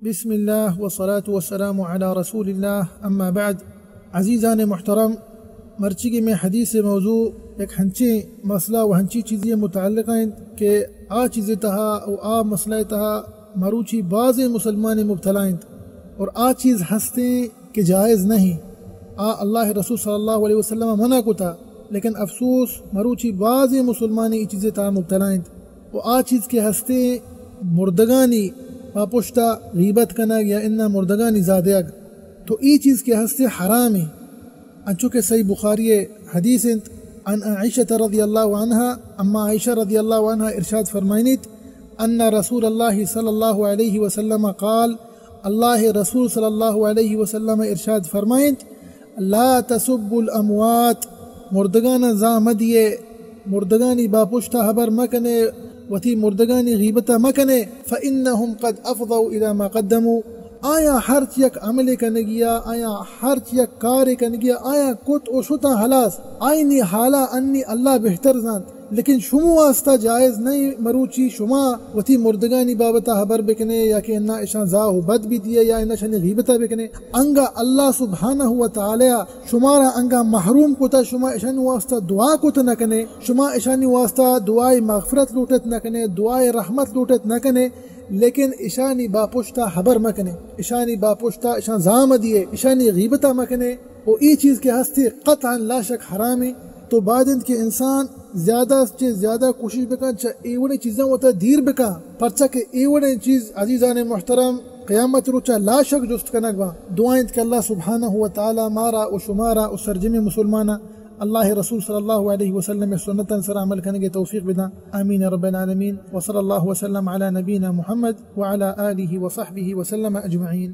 بسم اللہ والصلاة والسلام علی رسول اللہ، اما بعد۔ عزیزان محترم، مرچیگی میں حدیث موضوع ایک ہنچیں مسئلہ و ہنچی چیزی متعلق ہیں کہ آ چیز تہا و آ مسئلہ تہا مروچی بعض مسلمان مبتلا ہیں اور آ چیز ہستیں کہ جائز نہیں۔ آ اللہ رسول صلی اللہ علیہ وسلم منع کتا، لیکن افسوس مروچی بعض مسلمان ای چیز تہا مبتلا ہیں۔ و آ چیز کہ ہستیں مردگانی پشتا غیبت کنگ یا انا مردگانی زادیگ، تو ای چیز کہ ہستیں حرام ہیں۔ انچو کہ صحیح بخاری حدیث انت، عن عائشہ رضی اللہ عنہا، اما عائشہ رضی اللہ عنہا ارشاد فرمائنیت، ان رسول اللہ صلی اللہ علیہ وسلم قال، اللہ رسول صلی اللہ علیہ وسلم ارشاد فرمائنت، لا تسبوا الاموات، مردگانا زاہ مدیے، مردگانی باپشتا حبر مکنے، وتی مردگانی غیبتا مکنے، فانہم قد افضوا الی ما قدموا، آیا ہرچ یک عملے کنگیا، آیا ہرچ یک کارے کنگیا، آیا کت و شتا ہلاس، آئینی حالا انی اللہ بہتر زانت۔ لیکن شمو واسطہ جائز نہیں مروچی شما وتی مردگانی بابتا حبر بکنے یا کہ انا اشان زاہ و بد بھی دیے یا انا اشانی غیبتا بکنے۔ انگا اللہ سبحانہ و تعالی شمارا انگا محروم کتا، شما اشانی واسطہ دعا کت نہ کنے، شما اشانی واسطہ دعائے مغفرت لوٹت نہ کنے، دعائے رحمت لوٹت نہ کنے، لیکن اشانی باپشتا حبر مکنے، اشانی باپشتا اشان زاہ مدیے، اشانی غیبتا مکنے۔ و ای چیز کہ ہستی قطعاً لا شک حرام ہیں۔ تو باید انت کہ انسان زیادہ چہ زیادہ کوشش بکن چہ اے وڑیں چیزاں وتا دیر بکن، پرچا کہ اے وڑیں چیز عزیزان محترم قیامت روچا لا شک جست کنگ باں۔ دعا انت کہ اللہ سبحانہ و تعالی مارا و شمارا و سرجمیں مسلماناں اللہ رسول صلی اللہ علیہ وسلم سنتاں سر عمل کنگے توفیق بداں۔ آمین رب العالمین۔ وصلی اللہ وسلم علی نبینا محمد وعلی آلہ وصحبہ وسلم اجمعین۔